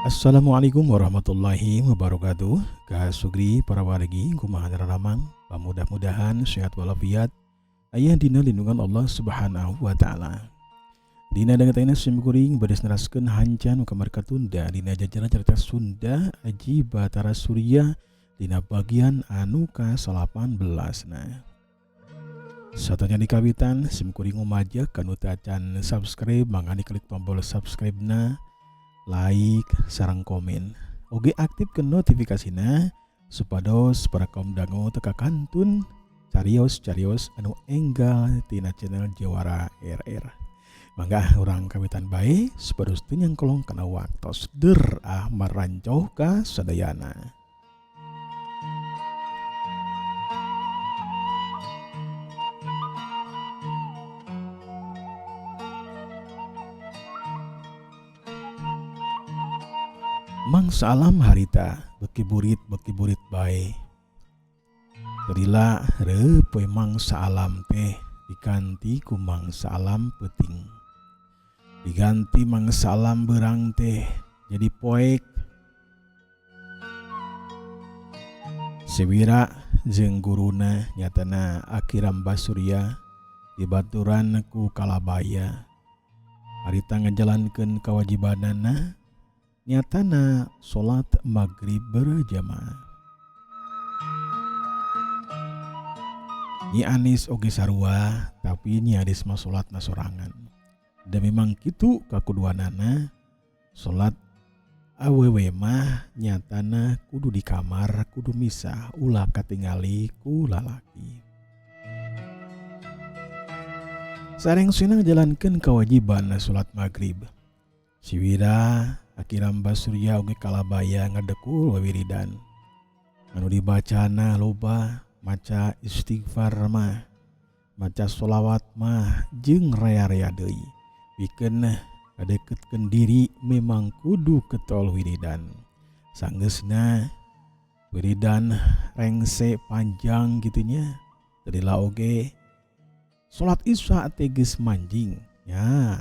Assalamualaikum warahmatullahi wabarakatuh. Ka Sugri para wargi, kumaha ramang? Mudah-mudahan sehat walafiat, aya dina lindungan Allah Subhanahu wa Taala. Dina danget ayeuna sim kuring bade neraskeun hanca nu kamari katunda dina jajaran carita Sunda Aji Batara Surya dina bagian anu ka-18. Nah, Sateuacan dikawitan, sim kuring ngumajak kanu teu acan subscribe mangga klik tombol subscribe na, like sareng komen, oge aktifkan notifikasina supados para kaum dangu teu kakantun carios-carios anu enggal tina channel Jawara RR. Mangga urang kawitan bae supados teu nyangkolong kana waktos. Der ah marancoh ka sadayana. Mangsa alam harita beki burit bae. Teu lila reup we mangsa alam teh diganti ku mangsa alam peuting. Diganti mangsa alam beurang teh jadi poek. Si Wira jeung guruna, nyatana Aki Ramba Surya, dibaturan ku Kalabaya. Harita ngajalankeun kawajibanana, nyatana salat magrib berjamaah. Nyi Anis oge sarua, tapi Nyi Anis mah salatna sorangan. Da memang kitu kakuduanana, salat awewe mah nyatana kudu di kamar, kudu misah, ulah katingali ku lalaki. Sarengsena ngajalankeun kawajiban salat magrib. Si Wira, Aki Ramba Surya oge Kalabaya ngadekul wawiridan. Anu dibacana loba, maca istighfar mah, maca sholawat mah jeung rea-rea deui. Pikeun ngadeketkeun diri memang kudu ketol wiridan. Sanggeusna wiridan rengse panjang kitu nya. Teu lila oge salat Isya teh geus manjing nya.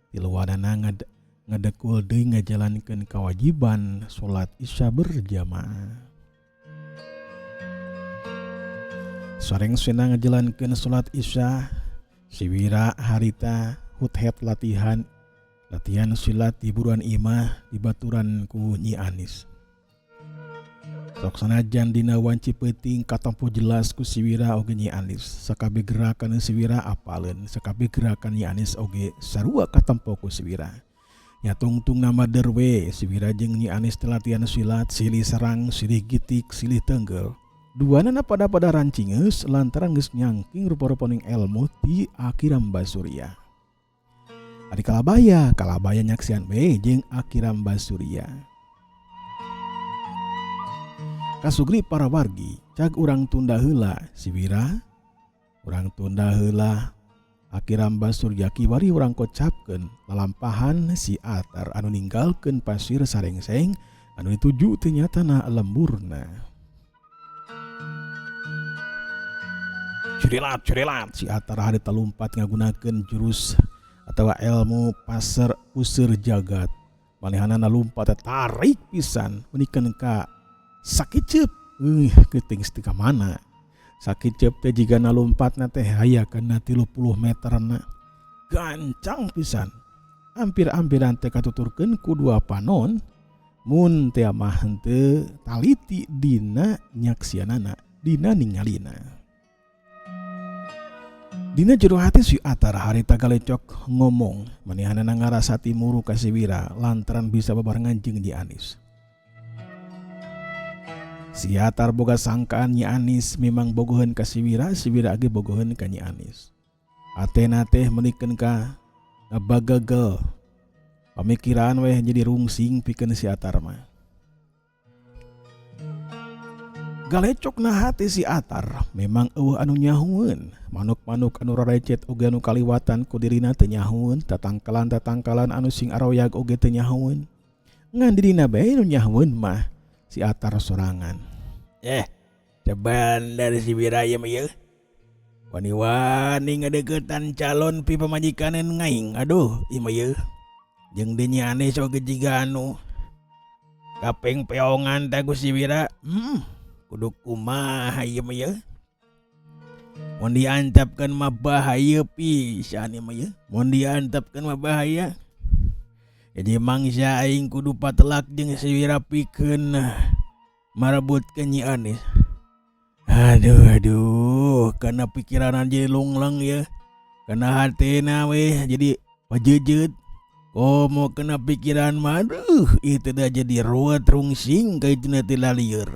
Tiluanana ngadekul deui ngajalankeun kawajiban salat Isya berjamaah. Sarengsena ngajalankeun salat Isya, si Wira harita huthet latihan latihan silat di buruan imah dibaturan ku Nyi Anis. Sok sanajan dina wanci peuting katempo jelas ku si Wira oge Nyi Anis. Sakabeh gerakan si Wira apaleun, sakabeh gerakan Nyi Anis oge sarua katempo ku si Wira. Nya tungtung nama derwe si Wira jeung Nyi Anis teh latihan silat, silih serang, silih gitik, silih tenggel. Duanana pada-pada rancingeus lantaran geus nyangking rupa-rupaning elmu ti Aki Ramba Surya. Ari Kalabaya, Kalabaya nyaksian we jeung Aki Ramba Surya. Kasugri para wargi, cag urang tunda heula si Wira, urang tunda heula Aki Ramba Surya, kiwari urang kocapkeun lalampahan si Atar anu ninggalkeun pasir sarengseng anu dituju teh nyatana lemburna. Curilat, curilat, si Atar harita lumpat ngagunakeun jurus atawa ilmu pasar puseur jagat. Manehanana lumpat teh tarik pisan menikeun ka sakiceup. Geuting teu ka mana. Sakiceup teh jigana lumpatna teh aya kana 30 meterna. Gancang pisan. Ampir-ampiran teh katuturkeun ku dua panon mun teh mah henteu taliti dina nyaksianana, dina ningalina. Dina jero hati si Atar harita galecok ngomong, manehanana ngarasa timuru ka si Wira lantaran bisa babarengan jeung Nyi Anis. Si Atar boga sangkaan Nyi Anis memang bogoheun ka si Wira, si Wira ge bogoheun ka Nyi Anis. Atena teh menikeun ka ngabagegel. Pamikiran weh jadi rungsing pikeun si Atar mah. Galecok na hati si Atar memang eueuh anu nyahueun. Manuk-manuk anu rarecet oge anu kaliwatan ku dirina teu nyahueun, tatangkalan-tatangkalan anu sing aroyag oge teu nyahueun. Ngan dirina bae nu nyahueun mah si Atar sorangan. Sebandar si Wira ieu mah ieu. Wani-wani ngadeukeutan calon pi pamajikaneun ngaing. Aduh, ieu mah ieu. Jeung deui Nyi Anis oge jiga anu. Kapeng-peongan teh ku si Wira. Kudu kumaha ieu mah yeuh. Mun diantepkeun mah bahaya pisan ieu mah yeuh. Mun diantepkeun mah bahaya. Jadi mangsa aing kudu patelak jeung si Wira pikeun marebutkeun Nyi Anis. Aduh aduh, kana pikiran jadi lungleng ya. Kana hatena we jadi pajejet. Komo kena pikiran mah aduh itu dah jadi ruwet rungsing kaituna teh lalieur.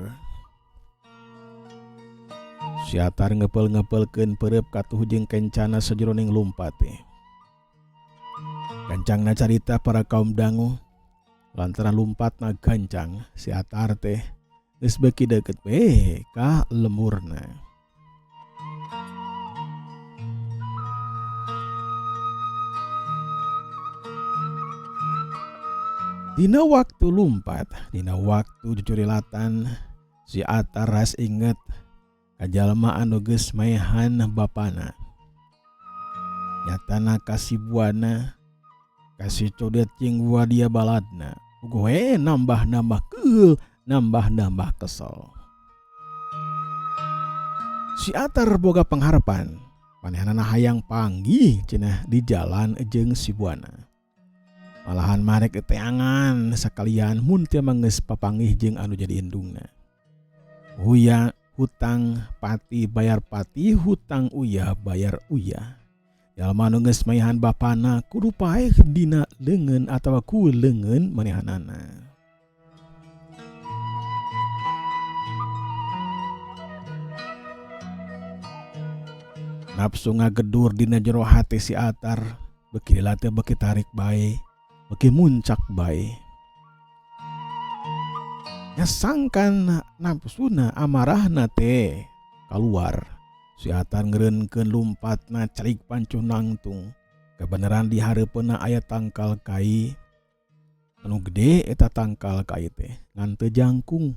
Si Atar ngepel-ngepelkeun perep katuh jeung kencana sajeroning lumpat teh. Gancangna carita para kaum dangu lantaran lumpatna gancang si Atar teh geus beuki deukeut we ka lemurna. Dina waktu lumpat, dina waktu jucurilatan, si Atar ras inget ka jalma anu geus maehan bapana. Nyatana kasibuana, kasih codet jeung wadia baladna. Puguh we nambah-nambah keul, nambah-nambah kesel. Si Atar boga pangharapan, manehanana hayang panggih cenah di jalan jeung si Buana. Malahan marek teangan sakalian mun teu mah geus papanggih jeung anu jadi indungna. Uya hutang pati bayar pati, hutang uyah bayar uyah. Jalma nu geus maehan bapana kudu paeh dina leungeun atawa ku leungeun manehanana. Nafsu ngagedur dina jero hate si Atar, beuki lila teh beuki tarik bae, beuki muncak bae. Nyasangkan nafsuna amarahna teh kaluar. Si Atar ngeureunkeun lumpatna calik pancuh nangtung. Kebenaran di hareupeunna aya tangkal kai anu gede eta tangkal kai teh ngan teu jangkung.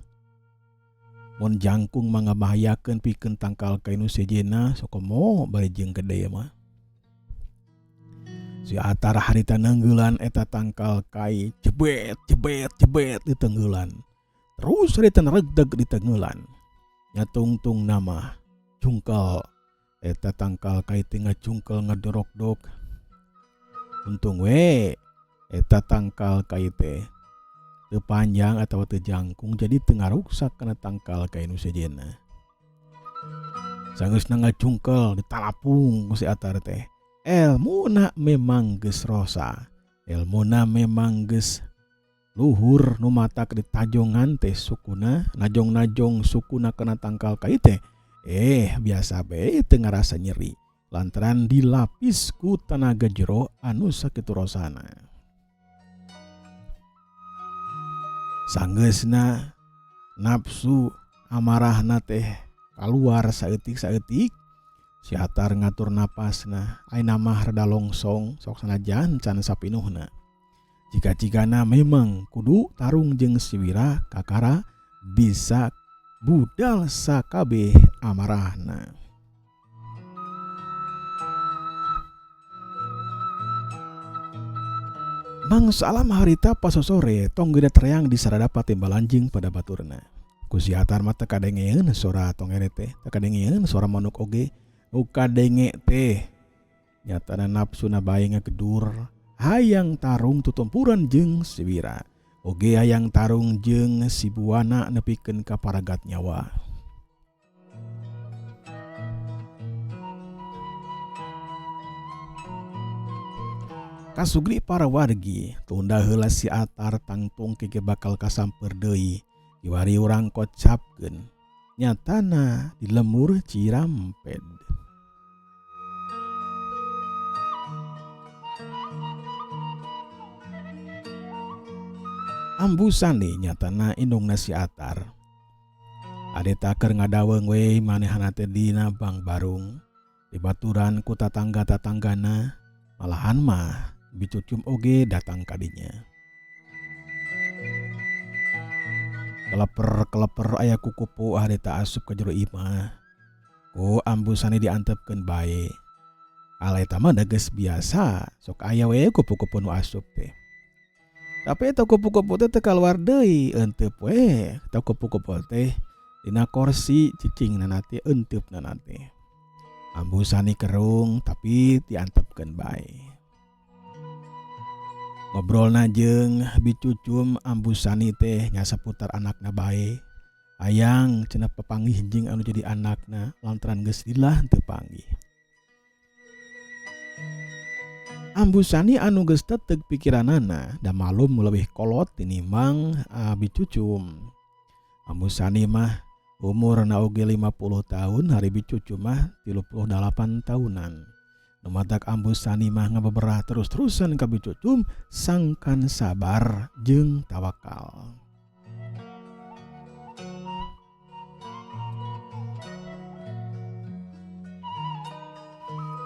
Mun jangkung mah ngabahayakeun pikeun tangkal kai nu sejenna sokomo bari jeung gede mah. Si Atar harita nenggeulan eta tangkal kai jebet jebet jebet ditenggelan. Terus harita regdeg ditenggelan. Nyatungtung nama jungkel eta tangkal kai teh ngajungkel ngedorok-dok. Untung we eta tangkal kai teh teu panjang atawa teu jangkung jadi teu ngaruksak kana tangkal kai nu sejenna. Sanggeusna ngajungkel ditalapung ku si Atar teh. Elmuna memang geus rosa, elmuna memang geus luhur nu matak ditajongan teh sukuna, najong-najong sukuna kana tangkal kai teh. Biasa bae teu ngarasa nyeri lantaran dilapis ku tanaga jero anu sakitu rosana. Sanggeusna nafsu amarahna teh kaluar saeutik-saeutik. Si Atar ngatur napasna, ayeuna mah rada longsong sok sanajan can sapinuhna. Jika-jikana memang kudu tarung jeung si Wira kakara bisa budal sakabeh amarahna. Mangsa alam harita pasosore tong gede teriang di sarada patimbalan jeung pada baturna. Ku si Atar mah teu kadengeun sora tongere teh, teu kadengeun sora manuk oge. Nu kadenge teh nyatana nafsuna bae ngagedur hayang tarung tutumpuran jeung si Wira. Oge hayang tarung jeung si Buana nepikeun ka paragat nyawa. Kasugri para wargi tunda heula si Atar tangtung kege bakal kasamper deui. Kiwari urang kocapkeun nyatana di lemur Ciramped. Ambu Sani nyatana indungna si Atar. Ade taker ngadaweung we manehna teh dina Bang Barung. Dibaturan ku tatangga-tatanggana, malahan mah bicucum oge datang kadinya. Keleper-keleper aya kukupu harita asup ka jero imah. Ku Ambu Sani diantepkeun bae. Ala eta mah da geus biasa, sok aya we kupu-kupu nu asup teh. Tapi eta kupu-kupu teh teu kaluar deui, euteup we eta kupu-kupu teh dina korsi cicingna teh eunteup na teh. Ambu Sani kerung tapi diantepkeun bae. Ngobrolna jeung Bi Cucum, Ambu Sani teh nya saputar anakna bae. Hayang cenah papanggih jeung anu jadi anakna lantaran geus lila teu panggih. Ambu Sani anu geus teteg pikiranana da malum leuwih kolot tinimbang Bi Cucum. Ambu Sani mah umurna oge 50 tahun, ari Bi Cucum mah 38 tahunan. Nu matak Ambu Sani mah ngabeberah terus-terusan ka Bi Cucum sangkan sabar jeung tawakal.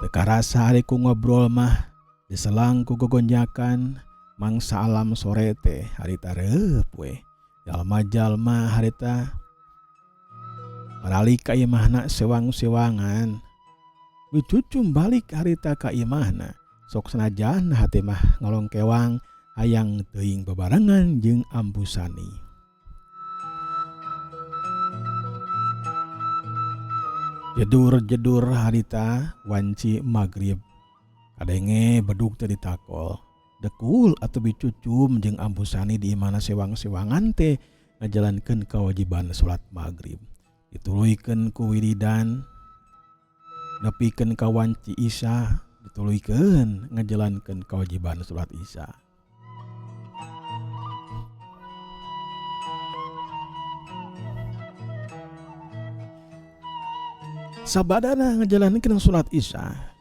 Teu karasa ari ku ngobrol mah diselang ku gogonjakan mangsa alam sore teh harita reup we. Jalma-jalma harita baralik ka imahna sewang-sewangan. Bi Cucum balik harita ka imahna, sok sanajan hate mah ngalongkewang hayang teuing babarengan jeung Ambu Sani. Jedur-jedur harita wanci magrib. Kadenge bedug teh ditakol. Dekul atuh Bi Cucum jeung Ambu Sani di imahna sewang-sewangan teh ngajalankeun kewajiban salat magrib. Dituluykeun ku wiridan, nepikeun ka wanci Isya, dituluykeun ngajalankeun kewajiban salat Isya. Sabadana ngajalankeun salat Isya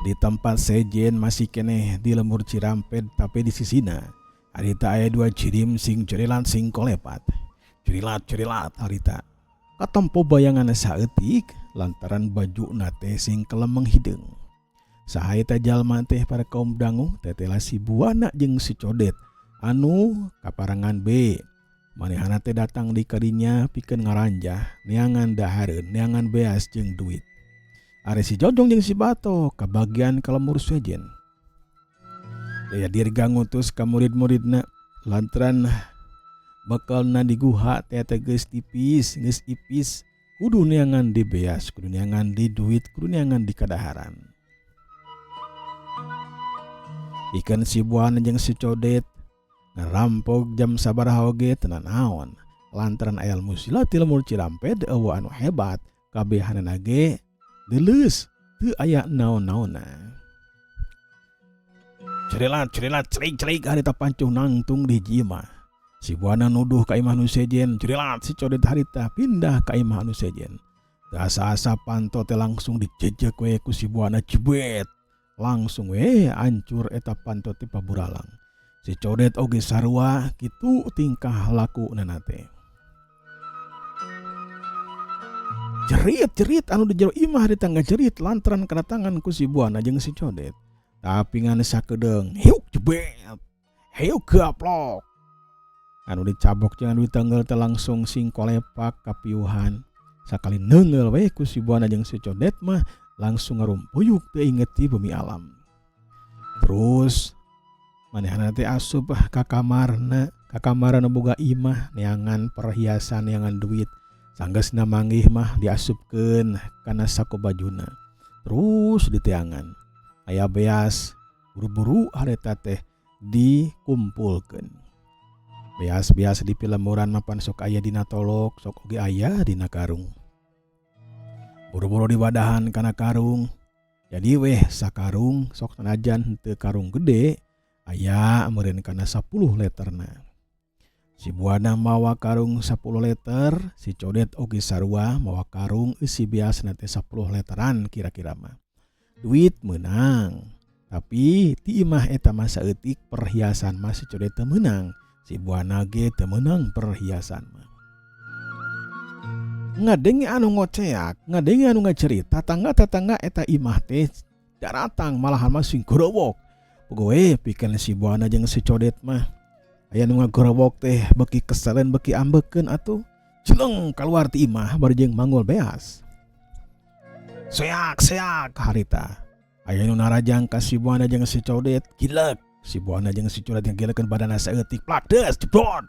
di tempat sejen masih keneh di lembur Cirampet, tapi di sisina harita aya dua jirim sing cerilat sing kolepat. Cerilat cerilat harita katempo bayangan saeutik lantaran baju teh sing kelemeng hideung. Saha eta jalma teh para kaum dangu tetela si Buana jeung si Codet anu kaparangan B. Manehana teh datang di kadinya pikeun ngaranjah neangan dahareun, neangan beas jeung duit. Ari si Jojong jeung si Bato kabagian ka lembur sejen. Daya Dirga ngutus ka murid-muridna lantaran bekalna di guha teh teh geus tipis, geus ipis, kudu neangan di beas, kudu neangan di duit, kudu neangan di kadaharan. Ikan si Buana jeung si Codet ngarampok jam sabaraha oge teu nanaon lantaran aya ilmu silat ti lembur Cirampet eueuh anu hebat, kabehanana ge deuleus teu aya naon-naonna. Cerilat cerilat cerik cerik harita pancuh nangtung di hiji imah. Si Buana nuduh ka imah nu sejen, cerilat si Codet harita pindah ka imah anu sejen. Teu asa-asa panto teh langsung dijejek we ku si Buana, jebet. Langsung we hancur eta panto teh paburalang. Si Codet oge sarua kitu tingkah lakuna teh. Jerit-jerit anu di jero imah di tangga jerit lantaran kedatangan ku si Buana jeung si Codet. Tapi ngan sakedeung hiuk jebet, hiuk gaplok. Anu dicabok jeung anu ditenggel teh langsung sing kolepak kapiuhan. Sakali neunggeul we ku si Buana jeung si Codet mah langsung ngarumpuyuk teu inget di bumi alam. Terus manehna teh asup ka kamarna, ka kamarna boga imah neangan perhiasan, neangan duit. Sanggeusna manggih mah diasupkeun kana saku bajuna. Terus diteangan. Aya beas buru-buru harita teh dikumpulkeun. Beas-beas di pilemburan mapan sok aya dina tolok, sok oge aya dina karung. Buru-buru diwadahan kana karung. Jadi weh sakarung sok sanajan henteu karung gede aya meureun kana 10 literna. Si Buana mawa karung 10 liter, si Codet oge sarua mawa karung eusi beasna teh 10 literan kira-kira mah. Duit meunang, tapi ti imah eta mah saeutik perhiasan mah si Codet teu meunang, si Buana ge teu meunang perhiasan mah. Ngadenge anu ngoceak, ngadenge anu ngacerita, tatangga-tatangga eta imah teh daratang malahan mah sing gorowok. Pogoe pikeun si Buana jeung si Codet mah. Aya nu ngagorowok teh beuki keselen beuki ambekeun atuh. Jeleng kaluar ti imah bari jeung manggul beas. Seak seak harita. Aya nu narajang ka si Buana jeung si Codet, gilek. Si Buana jeung si Curat ngagilekeun badanna saeutik plak deus jebrot.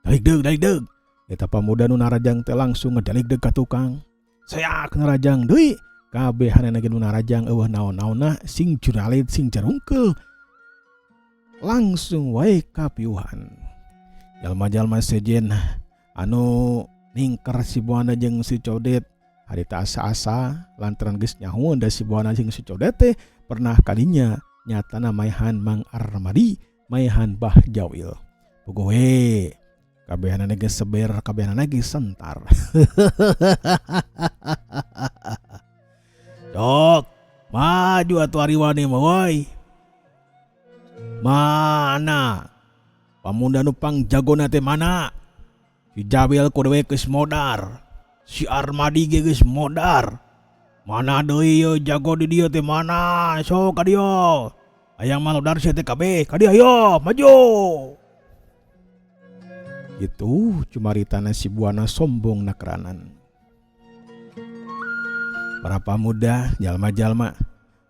Daligdeug daligdeug. Eta pamuda nu narajang teh langsung ngadaligdeug ka tukang. Seak narajang deui. Kabehanana ge nu narajang eueuh naon-naonna sing juralit sing jarungkeul. Langsung wae kapiuhan. Jalma-jalma sejen anu ningker si Buana jeung si Codet harita asa-asa lantaran geus nyahoeun da si Buana jeung si Codet teh pernah kadinya nyatana maehan Mang Armadi maehan Bah Jawil. Puguh we kabehanana geus seber kabehanana geus sentar. Cok, maju atuh ari wani mah woi. Mana pamuda nu pangjagona teh mana? Si Jawil ku dewe geus modar. Si Armadi ge geus modar. Mana deui ieu jago di dieu teh mana? Sok ka dieu. Hayang malodar sia teh kabeh. Ka dieu hayo, maju. Gitu cumaritana si Buana sombong nakranan. Para pamuda jalma-jalma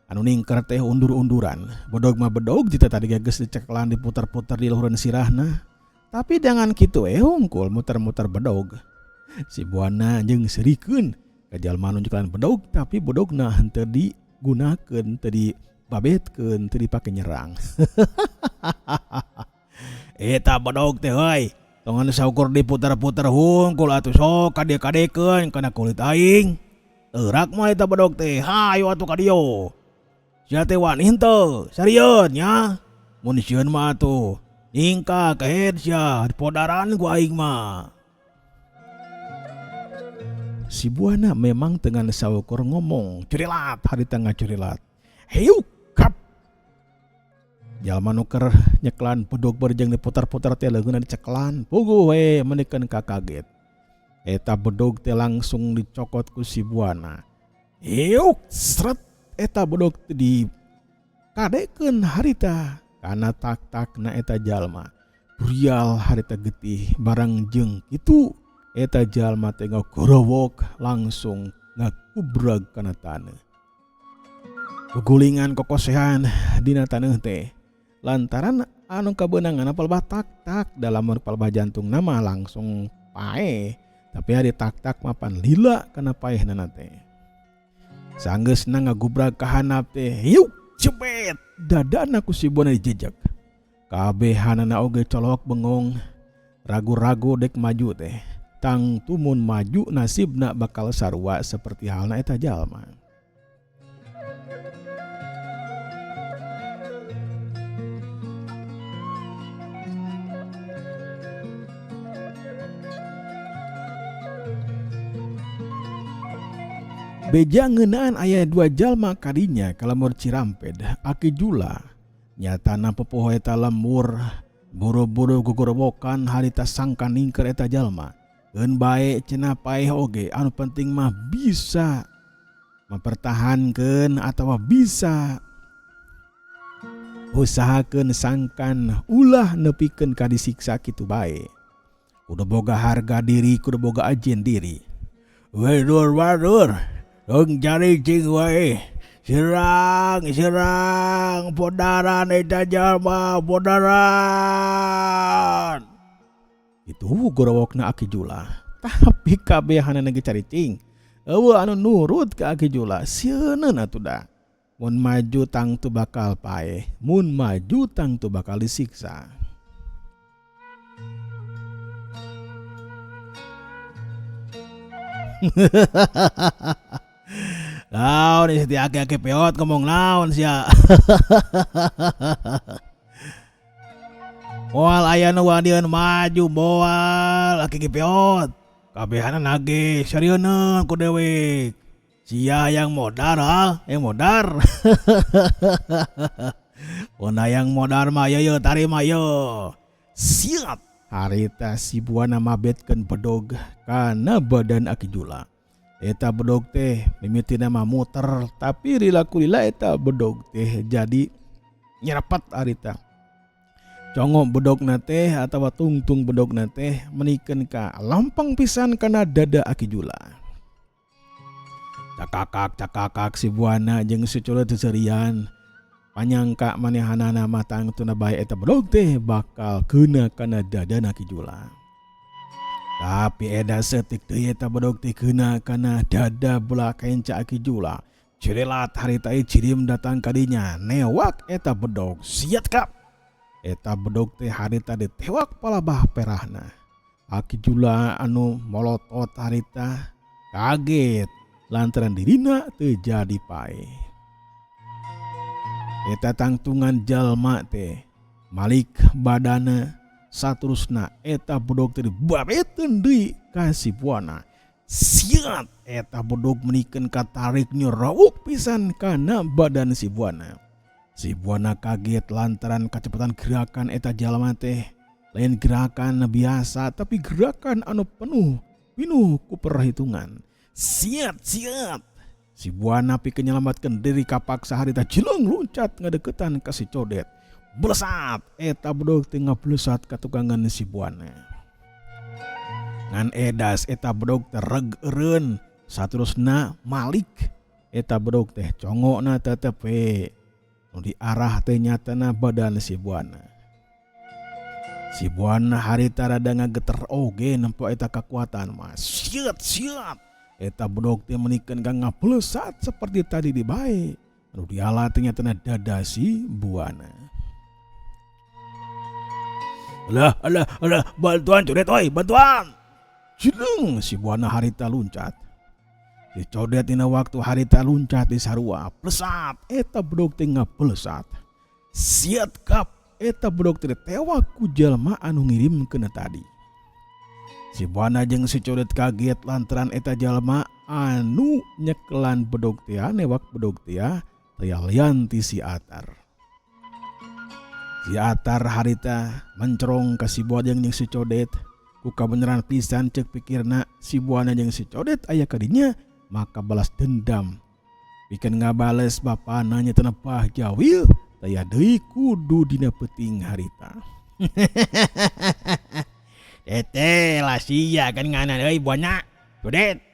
anu ningker teh undur-unduran. Bedog mah bedog jita tadi ge geus diceklan diputer-puter di luhureun sirahna. Tapi jangan kitu we hungkul muter-muter bedog. Si Buana jeung seurikeun ka jalma nu nyeklan bedog tapi bedogna henteu digunakeun, teu dibabetkeun, teu dipake nyerang. Eta bedog teh heuy, tongan saukur diputer-puter hungkul atuh sok kade-kadekeun kana kulit aing. Teurak mah eta bedog teh, hayu atuh ka dieu. Sia teh wani henteu, sarieun nya. Mun sieun mah atuh ningka kehed sia dipodaran ku aing mah. Si Buana memang dengan saukur ngomong curilat harita ngacurilat. Hiuk kap. Jalma nu keur nyeklan bedog berjeng diputar-putar teh leungeunna diceklan. Puguh we meunikeun kakaget. Eta bedog teh langsung dicokot ku si Buana. Hiuk sret eta bedog teh dikadekeun harita kana tak-takna eta jalma. Burial harita getih barang jeung kitu. Eta jalma teh ngagorowok langsung ngakubrag kana taneuh. Gugulingan kokosehan dina taneuh teh. Lantaran anu kabeunangan palebah tak-tak dalam palebah jantung nama langsung paeh. Tapi ari tak-tak mapan lila kana paehna teh. Sanggeusna ngagubrag ka handap teh, hiuk jebet dadana ku si Buana dijejeg. Kabehanana oge colok bengong, ragu-ragu dek maju teh. Tang tumun maju nasibna bakal sarua seperti halna eta jalma. Beja ngeunaan aya dua jalma kadinya kalamur Ciramped, Aki Jula. Nyatana popoho eta lembur, buru-buru gugorowokan harita sangka ningker eta jalma. Eun bae cenah paeh oge anu penting mah bisa mempertahankeun atawa bisa usahakeun sangkan ulah nepikeun ka disiksa kitu bae. Kudu boga harga diri, kudu boga ajen diri. Wadur wadur, tong cari cing wae. Serang serang podaran eta jalma podaran. Itu gorowokna Aki Jula. Tapi kabehanana ge caricing. Eueuh anu nurut ka Aki Jula, sieuneun atuh da. Mun maju tangtu bakal paeh, mun maju tangtu bakal disiksa. Laun si aki-aki peot ngomong naon sia. Moal aya nu wanian maju moal aki-aki peot. Kabehana nage sarieun ku dewek. Sia yang modar ha, yang modar. Mun hayang modar mah ye tarima ye. Siap. Harita si Buana mabetkeun bedog kana badan Aki Jula. Eta bedog teh mimitina mah muter tapi lila kulila eta bedog teh jadi nyerepet harita. Congok bedogna teh atawa tungtung bedogna teh menikeun ka lampang pisan kana dada Aki Jula. Cakakak cakakak si Buana jeung si Cula teu seurian. Panyangka manehanana mah tangtuna bae eta bedog teh bakal keuna kana dadana Ki Jula. Tapi eda setik deui eta bedog teh keuna kana dada belah kenca Ki Jula. Cirelat harita cirim datang kadinya newak eta bedog siat kap. Eta bedog teh harita ditewak palabah perahna. Aki Jula anu molotot harita kaget lantaran dirina teu jadi paeh. Eta tangtungan jalma teh malik badana saterusna eta bedog teh dibareteun deui ka si Buana. Siat eta bedog menikeun katarik nyerawuk pisan kana badan si Buana. Si Buana kaget lantaran kecepatan gerakan eta jalma teh lain gerakan biasa tapi gerakan anu penuh pinuh ku perhitungan. Siat siat. Si Buana pikeun nyelamatkeun diri kapaksa harita jileung luncat ngadeukeutan ka si Codet. Blesat eta bedog teh ngablesat ka tukangan si Buana. Ngan edas eta bedog teh reg eureun saterusna malik eta bedog teh congokna tetep we nu diarah teh nyatana badan si Buana. Si Buana harita rada ngageter oge nempo eta kakuatan mah. Siat siat. Eta bedog teh menikeun ka ngablesat seperti tadi di bae. Anu diala teh nyatana dada si Buana. Alah alah alah bantuan Codet oi bantuan. Jileung si Buana harita luncat. Si Codet dina waktu harita luncat di sarua plesat eta bedog teh ngablesat. Siat kap eta bedog teh ditewak ku jalma anu ngirimkeun tadi. Si Buana jeung si Codet kaget lantaran eta jalma anu nyekelan bedog teh newak bedog teh lian ti si Atar. Si Atar harita mencerong ka si Buana jeung si Codet. Ku kabeneran pisan ceuk pikirna si Buana jeung si Codet aya kadinya maka balas dendam. Pikeun ngabales bapana nya teu nepah jawil taya deui kudu dina peuting harita. Tete lah sia kan nganan euy Buana Codet.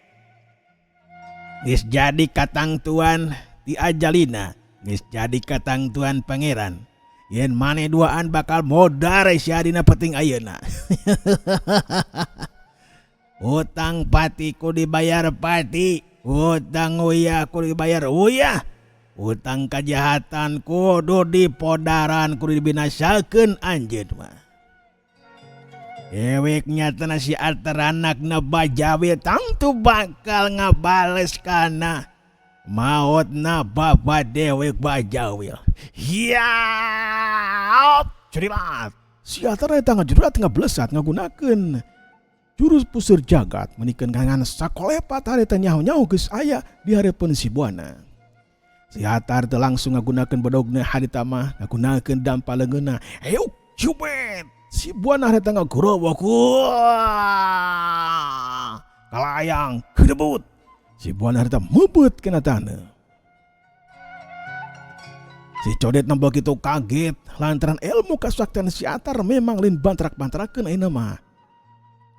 Geus jadi katangtuan ti ajalina, geus jadi katangtuan pangeran. Yen maneh duaan bakal modar sia dina peuting ayeuna. Utang pati ku dibayar pati, utang uyah ku dibayar uyah. Utang kajahatan kudu dipodaran kudu dibinasakeun anjeun mah. Ewek nyatana si Atar anakna Bajawil tangtu bakal ngabales kana maotna bapa dewek Bajawil. Hiaut curilat. Si Atar eta ngajurat ngablesat ngagunakeun jurus puseur jagat menikeun kangan sakolepat harita nyaho-nyaho geus aya di hareupeun si Buana. Si Atar teh langsung ngagunakeun bedogna harita mah ngagunakeun dampa leungeunna. Euk cubet. Si Buana harita ngagorowok. Kalayang kedebut. Si Buana harita meubeut kana taneuh. Si Codet nambah kitu kaget lantaran ilmu kasaktian si Atar memang lain bantrak-bantrakeun ayeuna mah.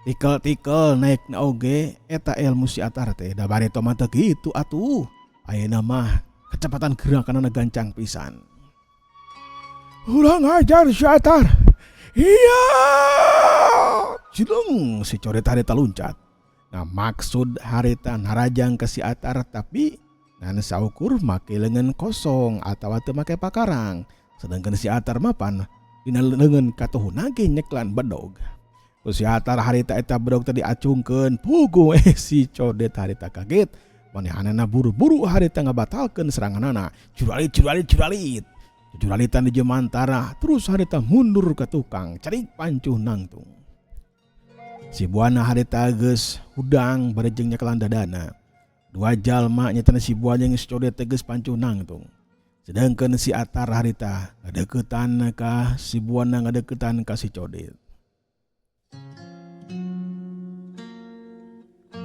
Tikel-tikel naikna oge eta ilmu si Atar teh da bareto mah teu kitu atuh. Ayeuna mah kecepatan gerakanana gancang pisan. Urang ajar si Atar. Iya. Jileung si Codet harita luncat. Nah maksud harita narajang ke si Atar tapi ngan saukur make leungeun kosong atawa teu make pakarang. Sedangkan si Atar mah pan dina leungeun katuhuna ge nyeklan bedog. Ku si Atar harita eta bedog teh diacungkeun puguh si Codet harita kaget. Manehanana buru-buru harita ngabatalkeun seranganana. Juralit juralit juralit. Juralitan di jemantara terus harita mundur ke tukang cerik pancuh nangtung. Si Buana harita geus hudang bari jeung nyekelan dadana. Dua jalma nyatana si Buana jeung si Codet teh geus pancuh nangtung. Sedangkan si Atar harita ngadeukeutan ka si Buana ngadeukeutan ka si Codet.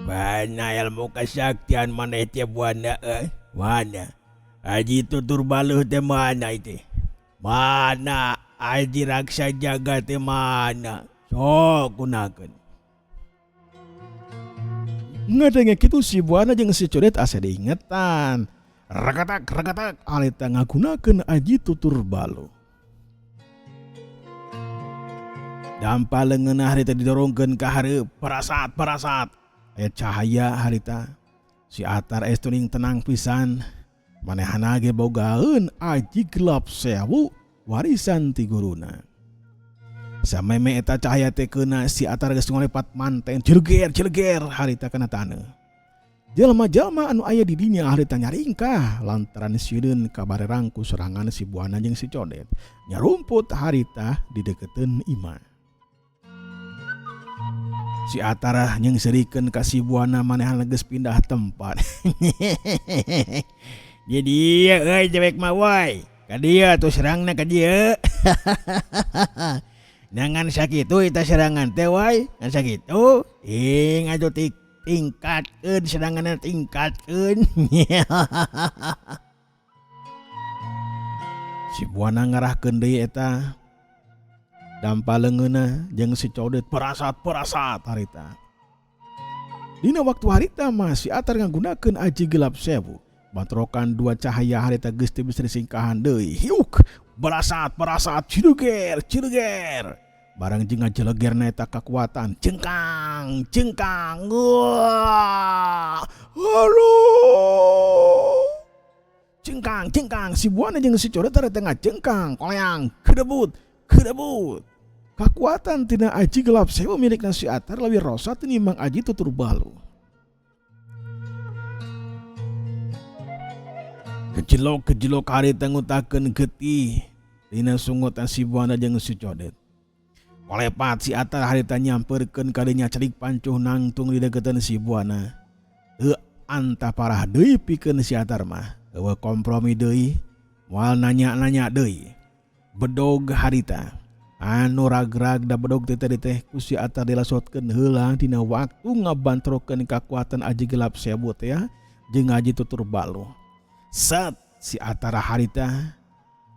Mana ilmu kesaktian maneh teh Buana euy? Mana? Aji tutur baluh teh mana itu? Mana aji raksa jaga teh mana? Sok gunakeun. Ngadenge kitu si Buana jeung si Codet asa diingetan. Ragatak ragatak harita ngagunakeun aji tutur balu. Dampa leungeunna harita didorongkeun ka hareup parasat parasat aya cahaya harita. Si Atar estuning tenang pisan. Manehana ge bogaeun aji gelap sewu warisan ti guruna. Sameme eta cahaya teh keuna si Atar geus ngolepat manten cileger cileger harita kana taneuh. Jelma-jelma anu aya di dinya harita nyaringkah lantaran sieun kabarerang ku serangan si Buana jeung si Codet. Nyarumput harita di deketeun imah. Si Atar nyeungseurikeun ka si Buana manehna geus pindah tempat. Jadi euy dewek mah woi. Ka dieu atuh serangna ka dieu. Ngan sakitu eta serangan teh woi, ngan sakitu. Ing atuh tik tingkatkeun seranganna tingkatkeun. Si Buana ngarahkeun deui eta dampa leungeunna jeung si Codet parasat-parasat harita. Dina waktu harita mah si Atar ngagunakeun aji gelap sewu. Batrokan dua cahaya harita geus teu bisa disingkahan deui. Hiuk barasat barasat cileger cileger. Barang jeung ngajelegerna eta kakuatan cengkang cengkang. Wah. Aduh. Cengkang cengkang si Buana jeung si Codet harita ngacengkang koleang kedebut kedebut. Kakuatan tina aji gelap sewu milikna si Atar leuwih rosat tinimbang aji tutur balu. Kejelok-kejelok harita ngutakeun getih dina sungutan si Buana jeung si Codet. Kolepat si Atar harita nyamperkeun kadinya cerik pancuh nangtung di deketan si Buana. Teu anta parah deui pikeun si Atar mah. Eueuh kompromi deui, moal nanya-nanya deui. Bedog harita anu rag-rag da bedog teh tadi teh ku si Atar dilasotkeun heula dina waktu ngabantrokeun kakuatan aji gelap sewu teh ya jeung aji tutur balu. Set si Atar harita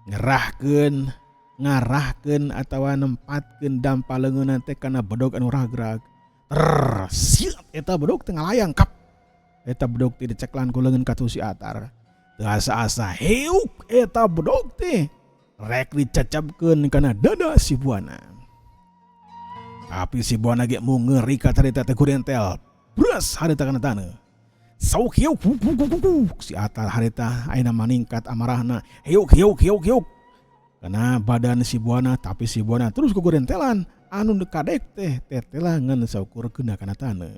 ngerahkeun ngarahkeun atawa nempatkeun dampa leungeunna teh kana bedog anu ragrag. Ter siat eta bedog teh ngalayang kap. Eta bedog teh diceklan ku leungeun katuh si Atar. Teu asa-asa hiuk eta bedog teh rek dicecebkeun kana dada si Buana. Tapi si Buana ge mung ngeri ka carita teh gurentel. Bres harita kana taneuh. Sauk hiuk si Atar harita ayeuna maningkat amarahna. Hiuk hiuk hiuk hiuk. Kana badan si Buana, tapi si Buana terus kugurentelan anu kadek teh tetela ngan saukur kena kana taneuh.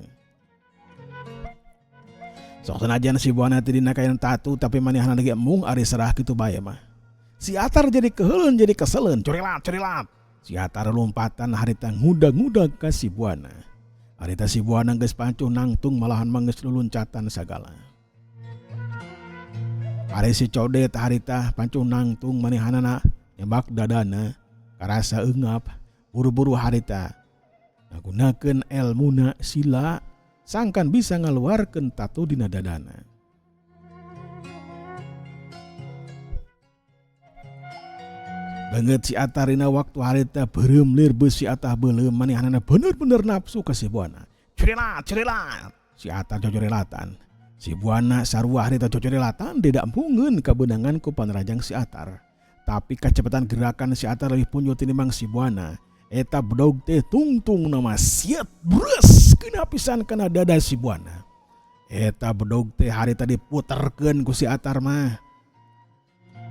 Sok sanajan si Buana teh dina kayan tatu tapi manehna ge mung ari serah kitu bae mah. Si Atar jadi keheuleun jadi keseleun, curilat curilat. Si Atar lompatan harita ngudag-ngudag ka si Buana. Harita si Buana geus pancuh nangtung malahan mah geus luluncatan sagala. Ari si Codet harita pancuh nangtung manehanana nyebak dadana karasa eungap buru-buru harita ngagunakeun elmuna sila sangkan bisa ngaluarkeun tatu dina dadana. Banget si Atar dina waktu harita beureum lir beusi atah beuleum manehanana bener-bener nafsu ka si Buana. Curilat curilat si Atar cocurelatan. Si Buana sarua harita cocurelatan tidak mpungeun kabeunangan ku panrajang si Atar. Tapi kecepatan gerakan si Atar leuwih punjul tinimbang si Buana. Eta bedog teh tungtung nama siat bres kena pisan kana dada si Buana. Eta bedog teh harita diputerkeun ku si Atar mah.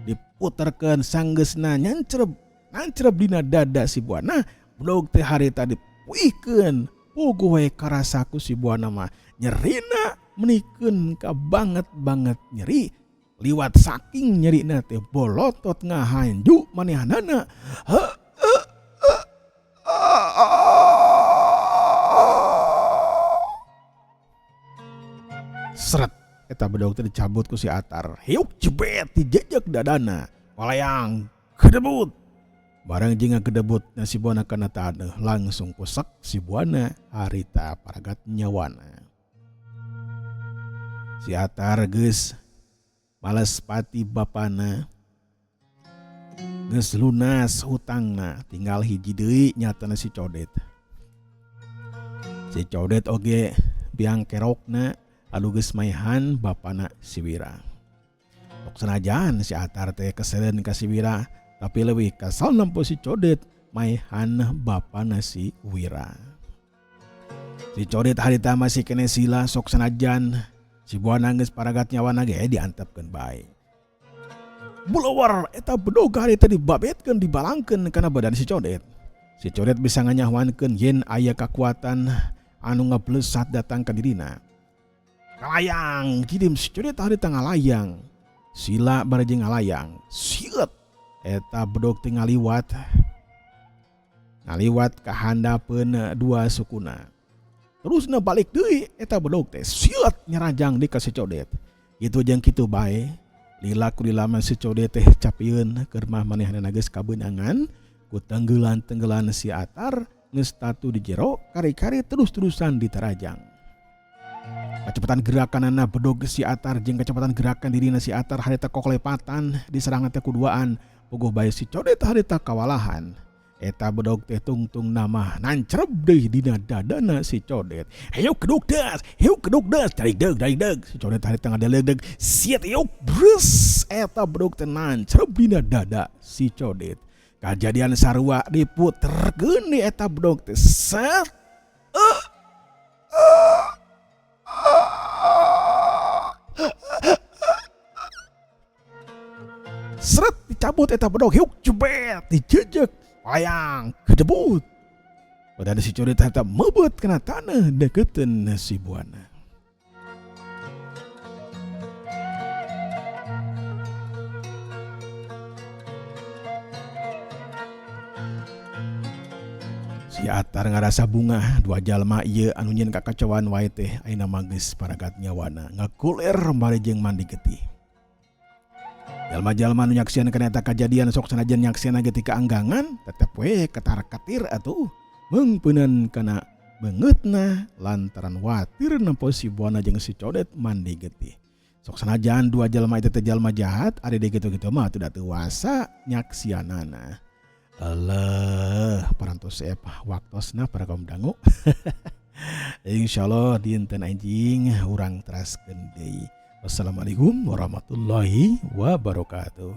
Diputerkeun sanggeusna nyancreb nancreb dina dada si Buana. Bedog teh harita dipuihkeun. Puguh we karasa ku si Buana mah nyerina menikeun ka banget-banget nyeri. Liwat saking nyerina teh bolotot ngahanju manehanana. Seret eta bedog teh dicabut ku si Atar. Hiuk jebet dijejek dadana. Walayang kedebut. Barang jeung ngagedebut na si Buana kana taneuh langsung kusak si Buana harita paragat nyawana. Si Atar geus males pati bapana. Geus lunas hutangna, tinggal hiji deui nyatana si Codet. Si Codet oge biang kerokna anu geus maehan bapana si Wira. Sok sanajan si Atar teh keseleun ka si Wira, tapi leuwih kesel nempo si Codet maehan bapana si Wira. Si Codet harita masih keneh sila sok sanajan si Buana geus paragat nyawana ge diantepkeun bae. Bulawar eta bedog harita dibabetkeun dibalangkeun kana badan si Codet. Si Codet bisa nganyahoankeun yen aya kakuatan anu ngablesat datang ka dirina. Ngalayang kirim si Codet harita ngalayang. Sila bari jeung ngalayang. Siet eta bedog teh ngaliwat. Ngaliwat ka handapeun dua sukuna. Terusna balik deui eta bedog teh siet nyarajang di ka si Codet. Kitu jeung kitu bae. Lila ku lila mah si Codet teh capieun keur mah manehna geus kabeunangan ku tenggelan-tenggelan si Atar geus tatu di jero kari-kari terus-terusan ditarajang. Kecepatan gerakanana bedog si Atar jeung kecepatan gerakan dirina si Atar harita kokolepatan diserang teh kuduaan puguh bae si Codet harita kawalahan. Eta bedog teh tungtung nama nancreb deui dina dadana si Codet. Hayuk keduk das, hayuk keduk das, tarik deug tarik deug. Si Codet harita ngadeleg-deug, siet yuk brus. Eta bedog teh nancreb dina dada si Codet. Kajadian sarua diputerkeun di eta bedog teh set. Seret dicabut eta bedog hiuk jebet dijejek layang kedebut. Badan si Codet eta mebet kana tanah deketan si Buana. Si Atar ngarasa bungah dua jalma ieu anu nyieun kakacauan wae teh ayeuna mah geus paragat nyawana ngakuler bari jeung mandi getih. Jalma-jalma nu nyaksian kana eta kajadian sok sanajan nyaksian ge ti kaanggangan tetep we ketar-ketir atuh meungpeunan kana beungeutna lantaran watir nempo si Buana jeung si Codet mandi getih. Sok sanajan dua jalma itu teh jalma jahat ari deui kitu-kitu mah atuh da teu wasa nyaksianana. Alah parantos waktosna para kaum dangu. Insyaallah dinten anjing urang teraskeun deui. Wassalamualaikum warahmatullahi wabarakatuh.